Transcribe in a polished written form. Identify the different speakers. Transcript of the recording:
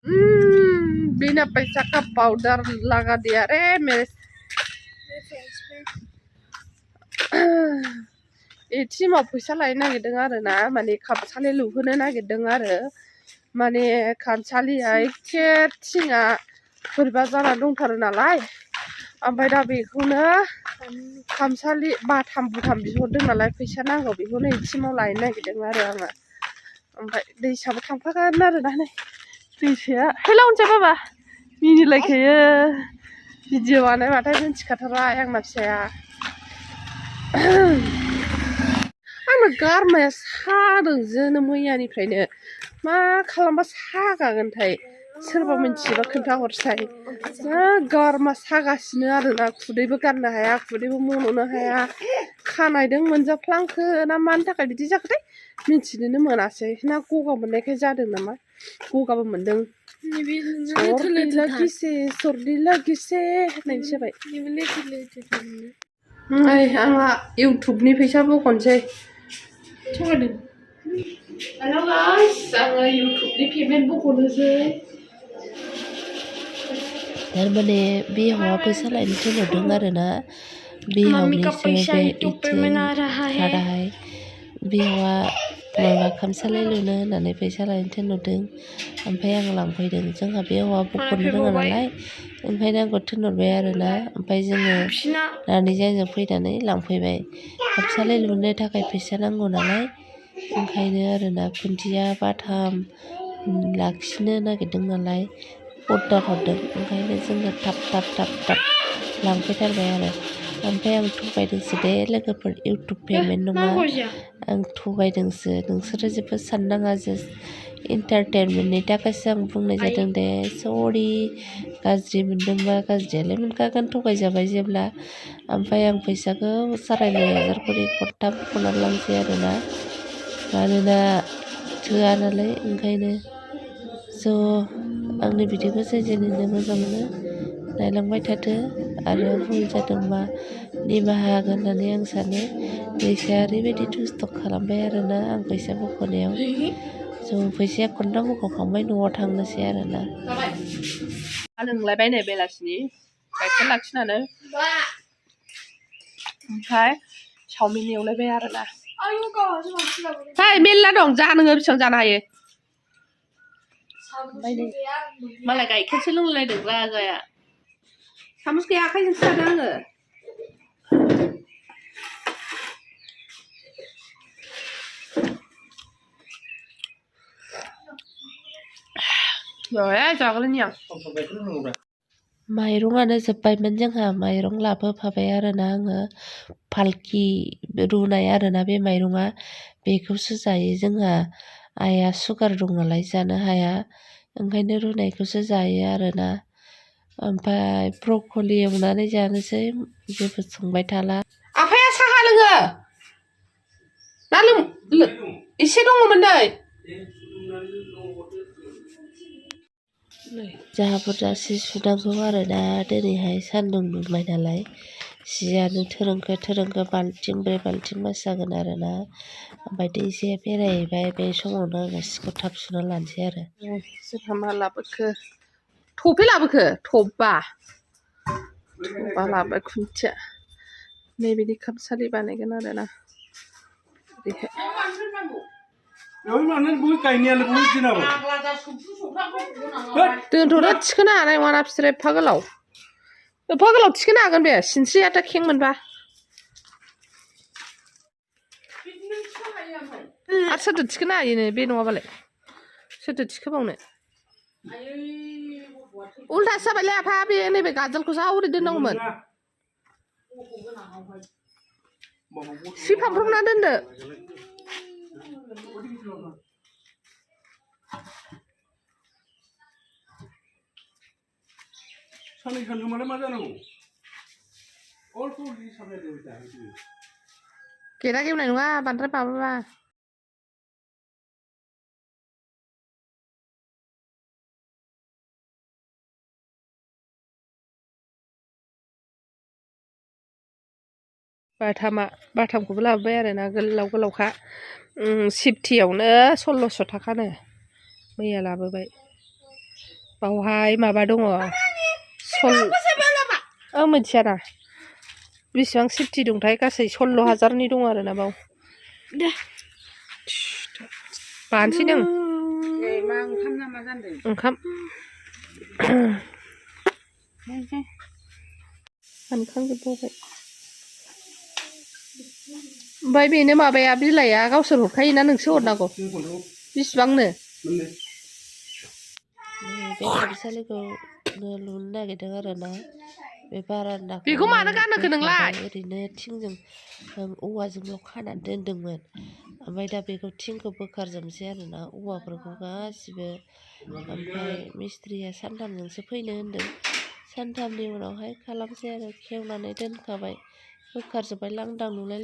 Speaker 1: बिना पैसा का पाउडर लगा दिया रे मेरे एटीएमाव फैसा लायनो नागिरदों आरो ना माने खामसालि लुहोनो नागिरदों आरो माने खामसालिया एखे थिङा बोरैबा जाना दंथारो नालाय ओमफ्राय दा बेखौनो खामसालि बाथाम बुथाम बिहरदों नालाय फैसा नांगौ बेखौनो एटीएमाव लायनो नागिरदों आरो आङो ओमफ्राय दैसाबो थांफागोन आरो दा नै दैसाया हेलौ होनसै बाबा मिनिलायखायो भिडिअ बानायबाथाय मिन्थिखाथारबाय आंना फिसाया आंना गारमाया सादों जोनो मैयानिफ्रायनो मा खालामबा सागागोनथाय सोरबा मिन्थियोबा खोन्थाहरसाय जा गारमा सागासिनो आरोना खुदैबो गारनो हाया खुदैबो मन'नो हाया खानायदों मोनजाफ्लांखो ना मानि थाखाय बिदि जाखोथाय मिन्थिनोनो मोनासै ना गगा मोननायखाय जादों नामा गगाबो मोनदों सर्दी लगिसे होननायसो जाबाय नै आंहा इउटुबनि फैसा बख'नोसै थगायदों हेलौ गाइस आङो इउटुबनि पेमेन्ट बख'नोसै
Speaker 2: थारमाने बिहावा फैसा लायनो थिनहरदों आरो ना बिहावनिसो बे एटिएम कार्डआहाय बिहावा माबा खामसालि लुनो होननानै फैसा लायनो थिनहरदों ओमफ्राय आं लांफैदों जोंहा बिहावा बख'नो रोङा नालाय ओंखायनो आंखौ थिनहरबाय आरो ना ओमफ्राय जोङो नानिजों फैनानै लांफैबाय खामसालि लुनो थाखाय फैसा नांगौ नालाय ओंखायनो आरो ना खुन्थिया बाथाम लाखिनो नागिरदों नालाय अर्डार हरदों ओंखायनो जोङो थाब लांफैथारबाय आरो ओमफ्राय आं थगायदोंसो दे लोगोफोर इउटुब पेमेन्ट नङा आं थगायदोंसो नोंसोरो जेबो साननाङा जास्ट इन्टारटेनमेन्टनि थाखायसो आं बुंनाय जादों दे सरि गाज्रि मोनदोंबा गाज्रियालाय मोनखागोन थगायजाबाय जेब्ला ओमफ्राय आं फैसाखौ 9,500 खरि खनथाम बख'नानै लांसै आरोना मानोना थोआ नालाय ओंखायनो स' आंनि भिडिअखौ जायनो मोजां मोनो नायलांबाय थादो आरो भुल जादोंबा निमाहा होगोन होननानै आं सानो फैसाया ओरैबायदि दुस्थ' खालामबाय आरोना आं फैसा बख'नायाव स' फैसाया खनथाम बख'खांबाय न'आव थांनोसै आरोना
Speaker 1: लोंलायबाय नै बेलासिनि गाइखेर लाखिनानै ओमफ्राय चावमिन एवलायबाय आरोना फाय मेरला दं जा नोङो बेसेबां जानो हायो मालाय गाइखेरसो लोंलायदों राजाया सामुस गैया आखाइजोंसो जादों आङो
Speaker 2: माइरंआनो जोब्बायमोन जोंहा माइरं लाबोफाबाय आरोना आङो फालखि रुनाय आरोना बे माइरङा बेखौसो जायो जोंहा आइया सुगार दं नालाय जानो हाया ओंखायनो रुनायखौसो जायो आरोना ओमफ्राय ब्रकलि एवनानै जानोसै जेबो संबाय थाला
Speaker 1: आफाया साहा लोङो ना एसे दङमोन नै
Speaker 2: जाहा बुरजा सि सुनांगौ आरोना दिनैहाय सान्दुं दुंबाय नालाय सियानो थोरोंखो बाल्थिंब्रै बाल्थिंबासो जागोन आरोना ओमफ्राय दै एसे बेरायहैबाय बे समावनो आङो सिखौ थाब सुना लानोसै आरो
Speaker 1: जोंहा मा लाबोखो थफे लाबोखो थबा लाबाय खुन्थिया नैबिदि खामसालि बानायगोन आरोना दोनथ'नो थिखोनो हानाय नङाना बिसोरो एफा गोलाव थिखोनो हागोन बे सिनस्रियाथ' खें मोनबा आरो सोरथो थिखोनो हायोनो बे नङाबालाय सोरथो थिखोबावनो उल्थासो जाबायलै आफा बे नैबे गाजोलखौसो हरै दोननांगौमोन सि फांफ्रबना दोनदो सानै सानथामालाय मा जानांगौ गेदा गेवनाय नङा बांद्राय माबाबा बाथामखौबो लाबोबाय आरोना गोलावखा सिफटियावनो 1600 थाखानो मैया लाबोबाय बावहाय माबा दङ मिथियाना बेसेबां सेफटि दंथाय गासै 16,000नि दङ आरोना बाव बानोसै नों ओंखाम सानखांजोबबावबाय ओमफ्राय बेनो माबाया बिलाइआ गावसोर हरखायोना नोंसो हरनांगौ बिसिबांनो
Speaker 2: बे खामसालिखौ लुनो नागिरदों आरोना बे बारान्दाखौ
Speaker 1: बेखौ मानो गानहोखो नोंलाय
Speaker 2: ओरैनो थिंजों औवाजोंल' खानानै दोनदोंमोन ओमफ्राय दा बेखौ थिंखौ बोखारजोबनोसै आरोना औवाफोरखौ गासिबो ओमफ्राय मिस्ट्रिया सानथामजोंसो फैनो होनदों सानथामनि उनावहाय खालामसै आरो खेवनानै दोनखाबाय बोखारजोब्बाय लांदां नुलाय